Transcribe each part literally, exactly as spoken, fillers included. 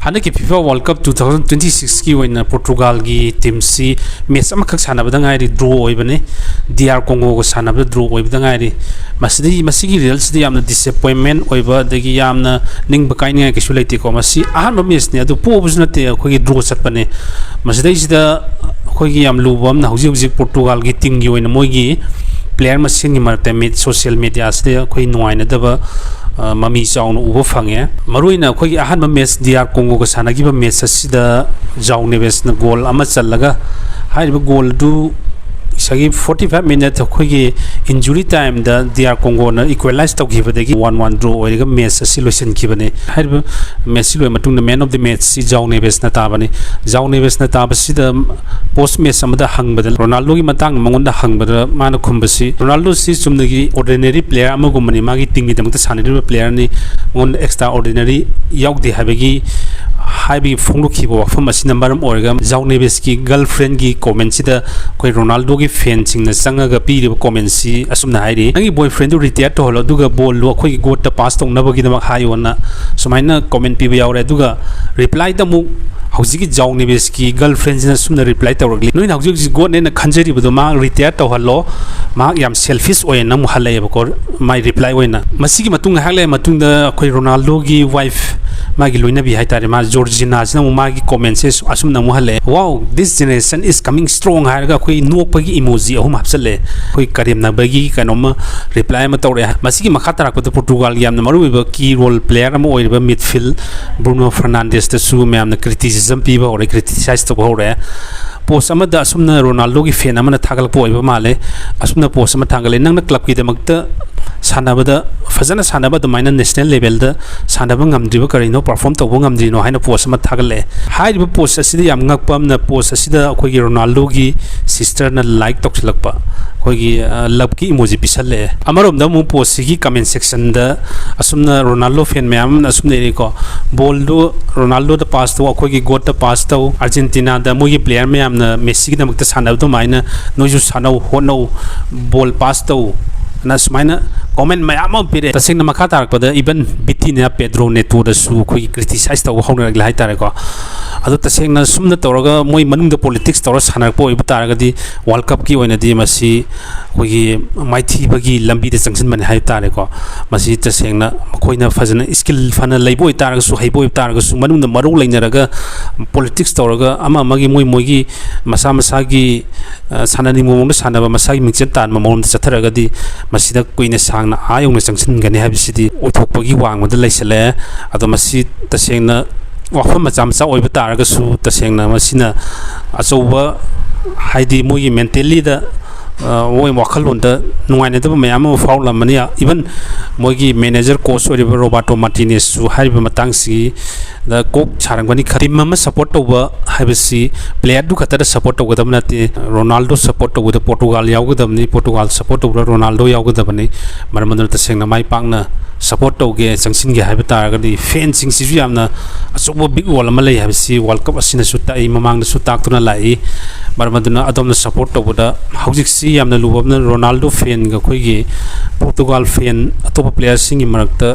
ꯍꯟꯗꯛꯀꯤ FIFA World Cup two thousand twenty sixꯀꯤ ꯑꯣꯏꯅ ꯄꯣꯔꯇꯨꯒꯥꯜꯒꯤ ꯇꯤꯝꯁꯤ match ꯑꯃꯈꯛ ꯁꯥꯟꯅꯕꯗ ꯉꯥꯏꯔꯤ, ꯗ꯭ꯔꯣ ꯑꯣꯏꯕꯅꯤ꯫ ꯗꯤ ꯑꯥꯔ ꯀꯣꯡꯒꯣꯒ ꯁꯥꯟꯅꯕꯗ ꯗ꯭ꯔꯣ ꯑꯣꯏꯕꯗ ꯉꯥꯏꯔꯤ꯫ ꯃꯁꯤꯗꯒꯤ, ꯃꯁꯤꯒꯤ ꯔꯤꯖꯜꯁꯤꯗꯤ ꯌꯥꯝꯅ ꯗꯤꯁꯑꯦꯄꯣꯏꯟꯃꯦꯟ ꯑꯣꯏꯕ, ꯑꯗꯒꯤ ꯌꯥꯝꯅ ꯅꯤꯡꯕ ꯀꯥꯏꯅꯤꯡꯉꯥꯏ ꯀꯩꯁꯨ ꯂꯩꯇꯦꯀꯣ꯫ ꯃꯁꯤ ꯑꯍꯥꯟꯕ ꯃꯦꯠꯆꯅꯤ, ꯑꯗꯨ ꯄꯣꯕꯁꯨ ꯅꯠꯇꯦ, ꯑꯩꯈꯣꯏꯒꯤ ꯗ꯭ꯔꯣ ꯆꯠꯄꯅꯦ꯫ ꯃꯁꯤꯗꯩꯁꯤꯗ ꯑꯩꯈꯣꯏꯒꯤ ꯌꯥꯝ ꯂꯨꯕ ꯑꯃꯅ, ꯍꯧꯖꯤꯛ ꯍꯧꯖꯤꯛ ꯄꯣꯔꯇꯨꯒꯥꯜꯒꯤ ꯇꯤꯝꯒꯤ ꯑꯣꯏꯅ ꯃꯣꯏꯒꯤ ꯄ꯭ꯂꯦꯌꯔ ꯃꯁꯦꯟꯒꯤ ꯃꯔꯛꯇ ꯃꯤꯠ-, ꯁꯣꯁꯤꯌꯦꯜ ꯃꯦꯗꯤꯌꯥꯁꯤꯗ ꯑꯩꯈꯣꯏ ꯅꯨꯡꯉꯥꯏꯅꯗꯕ, ꯑ, ꯃꯃꯤ ꯆꯥꯎꯅ ꯎꯕ ꯐꯪꯉꯦ꯫ ꯃꯔꯨꯑꯣꯏꯅ ꯑꯩꯈꯣꯏꯒꯤ ꯑꯍꯥꯟꯕ ꯃꯦꯠꯆ ꯗꯤ ꯑꯥꯔ ꯀꯣꯡꯒꯣꯒ ꯁꯥꯟꯅꯈꯤꯕ ꯃꯦꯠꯆ ꯑꯁꯤꯗ ꯖꯥꯎ ꯅꯦꯕꯦꯁꯅ ꯒꯣꯜ ꯑꯃ ꯆꯜꯂꯒ, ꯍꯥꯏꯔꯤꯕ ꯒꯣꯜꯗꯨ ꯉꯁꯥꯏꯒꯤ forty five minute ꯑꯩꯈꯣꯏꯒꯤ injury timeꯗ ꯗꯤ ꯑꯥꯔ ꯀꯣꯡꯒꯣꯅ ꯏꯀ꯭ꯋꯦꯂꯥꯏꯁ ꯇꯧꯈꯤꯕꯗꯒꯤ one one draw ꯑꯣꯏꯔꯒ ꯃꯦꯠꯆ ꯑꯁꯤ ꯂꯣꯏꯁꯤꯟꯈꯤꯕꯅꯤ꯫ ꯍꯥꯏꯔꯤꯕ ꯃꯦꯠꯆ ꯑꯁꯤ ꯂꯣꯏꯔ ꯃꯇꯨꯡꯗ man of the matchꯁꯤ ꯖꯥꯎ ꯅꯦꯕꯦꯁꯅ ꯇꯥꯕꯅꯤ꯫ ꯖꯥꯎ ꯅꯦꯕꯦꯁꯅ ꯇꯥꯕꯁꯤꯗ ꯄꯣꯁ ꯃꯦꯠꯆ ꯑꯃꯗ ꯍꯪꯕꯗ, ꯔꯣꯅꯥꯜꯗꯣꯒꯤ ꯃꯇꯥꯡꯗ ꯃꯉꯣꯟꯗ ꯍꯪꯕꯗ ꯃꯥꯅ ꯈꯨꯝꯕꯁꯤ, "ꯔꯣꯅꯥꯜꯗꯣꯁꯤ ꯆꯨꯝꯅꯒꯤ ordinary player ꯑꯃꯒꯨꯝꯕꯅꯤ, ꯃꯥꯒꯤ ꯇꯤꯝꯒꯤꯗꯃꯛꯇ ꯁꯥꯟꯅꯔꯤꯕ playerꯅꯤ, ꯃꯉꯣꯟꯗ extraordinary ꯌꯥꯎꯗꯦ" ꯍꯥꯏꯕꯒꯤ ꯍꯥꯏꯕꯒꯤ ꯐꯣꯡꯗꯣꯛꯈꯤꯕ ꯋꯥꯐꯝ ꯑꯁꯤꯅ ꯃꯔꯝ ꯑꯣꯏꯔꯒ ꯖꯥꯎ ꯅꯦꯕꯦꯁꯀꯤ ꯒꯔꯜ ꯐ꯭ꯔꯦꯟꯒꯤ ꯀꯣꯃꯦꯟꯁꯤꯗ ꯑꯩꯈꯣꯏ ꯔꯣꯅꯥꯜꯗꯣꯒꯤ ꯐꯦꯟꯁꯤꯡꯅ ꯆꯪꯉꯒ ꯄꯤꯔꯤꯕ ꯀꯣꯃꯦꯟꯁꯤ ꯑꯁꯨꯝꯅ ꯍꯥꯏꯔꯤ, "ꯅꯪꯒꯤ ꯕꯣꯏ ꯐ꯭ꯔꯦꯟꯗꯨ ꯔꯤꯇꯥꯌꯔ ꯇꯧꯍꯜꯂꯣ, ꯑꯗꯨꯒ ꯕꯣꯜꯗꯨ ꯑꯩꯈꯣꯏꯒꯤ ꯒꯣꯠꯇ ꯄꯥꯁ ꯇꯧꯅꯕꯒꯤꯗꯃꯛ ꯍꯥꯏꯌꯣꯅ" ꯁꯨꯃꯥꯏꯅ ꯀꯣꯃꯦꯟ ꯄꯤꯕ ꯌꯥꯎꯔꯦ꯫ ꯑꯗꯨꯒ ꯔꯤꯄ꯭ꯂꯥꯏꯗ ꯑꯃꯨꯛ ꯍꯧꯖꯤꯛꯀꯤ ꯖꯥꯎ ꯅꯦꯕꯦꯁꯀꯤ ꯒꯔꯜ ꯐ꯭ꯔꯦꯟꯁꯤꯅ ꯁꯨꯝꯅ ꯔꯤꯄ꯭ꯂꯥꯏ ꯇꯧꯔꯛꯂꯤ, "ꯅꯣꯏꯅ ꯍꯧꯖꯤꯛ ꯍꯧꯖꯤꯛ ꯒꯣꯠꯅꯦꯅ ꯈꯟꯖꯔꯤꯕꯗꯣ ꯃꯍꯥꯛ ꯔꯤꯇꯥꯌꯔ ꯇꯧꯍꯜꯂꯣ, ꯃꯍꯥꯛ ꯌꯥꯝ ꯁꯦꯜꯐꯤꯁ ꯑꯣꯏꯌꯦꯅ" ꯑꯃꯨꯛ ꯍꯜꯂꯛꯑꯦꯕꯀꯣ ꯃꯥꯏ ꯔꯤꯄ꯭ꯂꯥꯏ ꯑꯣꯏꯅ꯫ ꯃꯁꯤꯒꯤ ꯃꯇꯨꯡ ꯉꯥꯏꯍꯥꯛ ꯂꯩꯔ ꯃꯇꯨꯡꯗ ꯑꯩꯈꯣꯏ ꯔꯣꯅꯥꯜꯗꯣꯒꯤ ꯋꯥꯏꯐ, ꯃꯥꯒꯤ ꯂꯣꯏꯅꯕꯤ ꯍꯥꯏꯇꯥꯔꯦ, ꯃꯥ ꯖꯣꯔꯖꯤꯅꯥꯁꯤꯅ ꯑꯃꯨꯛ ꯃꯥꯒꯤ ꯀꯣꯃꯦꯟꯁꯦ ꯑꯁꯨꯝꯅ ꯑꯃꯨꯛ ꯍꯜꯂꯛꯑꯦ, "Wow, this generation is coming strong" ꯍꯥꯏꯔꯒ ꯑꯩꯈꯣꯏ ꯅꯣꯛꯄꯒꯤ ꯏꯃꯣꯖꯤ ꯑꯍꯨꯝ ꯍꯥꯞꯆꯜꯂꯦ꯫ ꯑꯩꯈꯣꯏ ꯀꯔꯦꯝꯅꯕꯒꯤ ꯀꯩꯅꯣꯝꯃ ꯔꯤꯄ꯭ꯂꯥꯏ ꯑꯃ ꯇꯧꯔꯛꯑꯦ꯫ ꯃꯁꯤꯒꯤ ꯃꯈꯥ ꯇꯥꯔꯛꯄꯗ ꯄꯣꯔꯇꯨꯒꯥꯜꯒꯤ ꯌꯥꯝꯅ ꯃꯔꯨꯑꯣꯏꯕ key role player ꯑꯃ ꯑꯣꯏꯔꯤꯕ midfield ꯕ꯭ꯔꯨꯅꯣ ꯐꯔꯅꯥꯟꯗꯦꯁꯇꯁꯨ ꯃꯌꯥꯝꯅ ꯀ꯭ꯔꯤꯇꯤꯁꯤꯖꯝ ꯄꯤꯕ ꯍꯧꯔꯦ, ꯀ꯭ꯔꯤꯇꯤꯁꯥꯏꯁ ꯇꯧꯕ ꯍꯧꯔꯦ꯫ ꯄꯣꯁ ꯑꯃꯗ ꯑꯁꯨꯝꯅ ꯔꯣꯅꯥꯜꯗꯣꯒꯤ ꯐꯦꯟ ꯑꯃꯅ ꯊꯥꯒꯠꯂꯛꯄ ꯑꯣꯏꯕ ꯃꯥꯜꯂꯦ꯫ ꯑꯁꯨꯝꯅ ꯄꯣꯁ ꯑꯃ ꯊꯥꯒꯠꯂꯦ, "ꯅꯪꯅ ꯀ꯭ꯂꯕꯀꯤꯗꯃꯛꯇ ꯁꯥꯟꯅꯕꯗ, ꯐꯖꯅ ꯁꯥꯟꯅꯕ ꯑꯗꯨꯃꯥꯏꯅ ꯅꯦꯁꯅꯦꯜ ꯂꯦꯚꯦꯜꯗ ꯁꯥꯟꯅꯕ ꯉꯝꯗ꯭ꯔꯤꯕ ꯀꯔꯤꯅꯣ, ꯄꯔꯐꯣꯔꯝ ꯇꯧꯕ ꯉꯝꯗ꯭ꯔꯤꯅꯣ?" ꯍꯥꯏꯅ ꯄꯣꯁ ꯑꯃ ꯊꯥꯒꯠꯂꯛꯑꯦ꯫ ꯍꯥꯏꯔꯤꯕ ꯄꯣꯁ ꯑꯁꯤꯗ ꯌꯥꯝ ꯉꯛꯄ ꯑꯃꯅ, ꯄꯣꯁ ꯑꯁꯤꯗ ꯑꯩꯈꯣꯏꯒꯤ ꯔꯣꯅꯥꯜꯗꯣꯒꯤ ꯁꯤꯁꯇꯔꯅ ꯂꯥꯏꯛ ꯇꯧꯁꯤꯜꯂꯛꯄ, ꯑꯩꯈꯣꯏꯒꯤ, ꯑ, ꯂꯞꯀꯤ ꯏꯃꯣꯖꯤ ꯄꯤꯁꯜꯂꯛꯑꯦ꯫ ꯑꯃꯔꯣꯝꯗ ꯑꯃꯨꯛ ꯄꯣꯁꯁꯤꯒꯤ ꯀꯃꯦꯟ ꯁꯦꯛꯁꯟꯗ ꯑꯁꯨꯝꯅ ꯔꯣꯅꯥꯜꯗꯣ ꯐꯦꯟ ꯃꯌꯥꯝ ꯑꯃꯅ ꯑꯁꯨꯝꯅ ꯏꯔꯤꯀꯣ, "ꯕꯣꯜꯗꯨ ꯔꯣꯅꯥꯜꯗꯣꯗ ꯄꯥꯁ ꯇꯧ, ꯑꯩꯈꯣꯏꯒꯤ ꯒꯣꯠꯇ ꯄꯥꯁ ꯇꯧ, ꯑꯥꯔꯖꯦꯟꯇꯤꯅꯥꯗ ꯃꯣꯏꯒꯤ ꯄ꯭ꯂꯦꯌꯔ ꯃꯌꯥꯝꯅ ꯃꯦꯁꯤꯒꯤꯗꯃꯛꯇ ꯁꯥꯟꯅꯕ ꯑꯗꯨꯃꯥꯏꯅ ꯅꯣꯏꯁꯨ ꯁꯥꯟꯅꯧ, ꯍꯣꯠꯅꯧ, ꯕꯣꯜ ꯄꯥꯁ ꯇꯧ, ꯅ ꯁꯨꯃꯥꯏꯅ comment ꯃꯌꯥꯝ ꯑꯃ ꯄꯤꯔꯛꯑꯦ꯫ ꯇꯁꯦꯡꯅ ꯃꯈꯥ ꯇꯥꯔꯛꯄꯗ even ꯕꯤꯇꯤꯅꯤꯌꯥ, ꯄꯦꯗ꯭ꯔꯣ ꯅꯦꯇꯣꯗꯁꯨ ꯑꯩꯈꯣꯏꯒꯤ criticize ꯇꯧꯕ ꯍꯧꯅꯔꯛꯂꯦ ꯍꯥꯏꯇꯥꯔꯦꯀꯣ꯫ ꯑꯗꯣ ꯇꯁꯦꯡꯅ ꯁꯨꯝꯅ ꯇꯧꯔꯒ ꯃꯣꯏ ꯃꯅꯨꯡꯗ politics ꯇꯧꯔ ꯁꯥꯟꯅꯔꯛꯄ ꯑꯣꯏꯕ ꯇꯥꯔꯒꯗꯤ, World Cupꯀꯤ ꯑꯣꯏꯅꯗꯤ ꯃꯁꯤ ꯑꯩꯈꯣꯏꯒꯤ ꯃꯥꯏꯊꯤꯕꯒꯤ ꯂꯝꯕꯤꯗ ꯆꯪꯁꯤꯟꯕꯅꯤ ꯍꯥꯏꯕ ꯇꯥꯔꯦꯀꯣ꯫ ꯃꯁꯤ ꯇꯁꯦꯡꯅ ꯃꯈꯣꯏꯅ ꯐꯖꯅ skill ꯐꯅ ꯂꯩꯕ ꯑꯣꯏꯇꯥꯔꯒꯁꯨ, ꯍꯩꯕ ꯑꯣꯏꯇꯥꯔꯒꯁꯨ, ꯃꯅꯨꯡꯗ ꯃꯔꯧ ꯂꯩꯅꯔꯒ politics ꯇꯧꯔꯒ ꯑꯃ ꯑꯃꯒꯤ ꯃꯣꯏ ꯃꯣꯏꯒꯤ ꯃꯁꯥ ꯃꯁꯥꯒꯤ, ꯑ, ꯁꯥꯟꯅꯅꯤꯡꯕ ꯃꯑꯣꯡꯗ ꯁꯥꯟꯅꯕ, ꯃꯁꯥꯒꯤ ꯃꯤꯡꯆꯠ ꯇꯥꯟꯕ ꯃꯑꯣꯡꯗ ꯆꯠꯊꯔꯒꯗꯤ ꯃꯁꯤꯗ ꯀꯨꯏꯅ ꯁꯥꯡꯅ ꯑꯥ ꯌꯧꯅ ꯆꯪꯁꯤꯟꯒꯅꯤ ꯍꯥꯏꯕꯁꯤꯗꯤ ꯑꯣꯏꯊꯣꯛꯄꯒꯤ ꯋꯥꯡꯃꯗ ꯂꯩꯁꯤꯜꯂꯛꯑꯦ꯫ ꯑꯗꯣ ꯃꯁꯤ ꯇꯁꯦꯡꯅ ꯋꯥꯐꯝ ꯃꯆꯥ ꯃꯆꯥ ꯑꯣꯏꯕ ꯇꯥꯔꯒꯁꯨ, ꯇꯁꯦꯡꯅ ꯃꯁꯤꯅ ꯑꯆꯧꯕ, ꯍꯥꯏꯗꯤ ꯃꯣꯏꯒꯤ mentally ꯗ, ꯑ, ꯃꯣꯏ ꯋꯥꯈꯜꯂꯣꯟꯗ ꯅꯨꯡꯉꯥꯏꯅꯗꯕ ꯃꯌꯥꯝ ꯑꯃ ꯐꯥꯎꯔꯛꯂꯝꯕꯅꯤ꯫ Even ꯃꯣꯏꯒꯤ manager, coach ꯑꯣꯏꯔꯤꯕ ꯔꯣꯕꯥꯔꯇꯣ ꯃꯥꯔꯇꯤꯅꯦꯁꯁꯨ ꯍꯥꯏꯔꯤꯕ ꯃꯇꯥꯡꯁꯤꯗ ꯀꯣꯛ ꯁꯥꯔꯝꯒꯅꯤ꯫ Team ꯑꯃ support ꯇꯧꯕ ꯍꯥꯏꯕꯁꯤ player ꯗꯨ ꯈꯛꯇꯗ support ꯇꯧꯒꯗꯕ ꯅꯠꯇꯦ꯫ ꯔꯣꯅꯥꯜꯗꯣ support ꯇꯧꯕꯗ ꯄꯣꯔꯇꯨꯒꯥꯜ ꯌꯥꯎꯒꯗꯕꯅꯤ, ꯄꯣꯔꯇꯨꯒꯥꯜ support ꯇꯧꯕꯗ ꯔꯣꯅꯥꯜꯗꯣ ꯌꯥꯎꯒꯗꯕꯅꯤ꯫ ꯃꯔꯝ ꯑꯗꯨꯅ ꯇꯁꯦꯡꯅ ꯃꯥꯏ ꯄꯥꯛꯅ support ꯇꯧꯒꯦ, ꯆꯪꯁꯤꯟꯒꯦ ꯍꯥꯏꯕ ꯇꯥꯔꯒꯗꯤ ꯐꯦꯟꯁꯤꯡꯁꯤꯁꯨ ꯌꯥꯝꯅ ꯑꯆꯧꯕ big role ꯑꯃ ꯂꯩ ꯍꯥꯏꯕꯁꯤ World Cup ꯑꯁꯤꯅꯁꯨ ꯇꯥꯛꯏ, ꯃꯃꯥꯡꯗꯁꯨ ꯇꯥꯛꯇꯨꯅ ꯂꯥꯛꯏ꯫ ꯃꯔꯝ ꯑꯗꯨꯅ ꯑꯗꯣꯝꯅ support ꯇꯧꯕꯗ ꯍꯧꯖꯤꯛꯁꯤ ꯌꯥꯝꯅ ꯂꯨꯕ ꯑꯃꯅ ꯔꯣꯅꯥꯜꯗꯣ ꯐꯦꯟꯒ ꯑꯩꯈꯣꯏꯒꯤ ꯄꯣꯔꯇꯨꯒꯥꯜ ꯐꯦꯟ ꯑꯇꯣꯞꯄ player ꯁꯤꯡꯒꯤ ꯃꯔꯛꯇ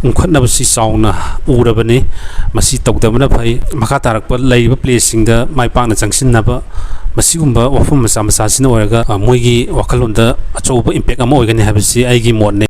ꯎꯪꯈꯠꯅꯕꯁꯤ ꯆꯥꯎꯅ ꯎꯔꯕꯅꯤ꯫ ꯃꯁꯤ ꯇꯧꯗꯕꯅ ꯐꯩ꯫ ꯃꯈꯥ ꯇꯥꯔꯛꯄ ꯂꯩꯔꯤꯕ play ꯁꯤꯡꯗ ꯃꯥꯏ ꯄꯥꯛꯅ ꯆꯪꯁꯤꯟꯅꯕ ꯃꯁꯤꯒꯨꯝꯕ ꯋꯥꯐꯝ ꯃꯆꯥ ꯃꯆꯥꯁꯤꯅ ꯑꯣꯏꯔꯒ, ꯑ, ꯃꯣꯏꯒꯤ ꯋꯥꯈꯜꯂꯣꯟꯗ ꯑꯆꯧꯕ impact ꯑꯃ ꯑꯣꯏꯒꯅꯤ ꯍꯥꯏꯕꯁꯤ ꯑꯩꯒꯤ ꯃꯣꯠꯅꯤ꯫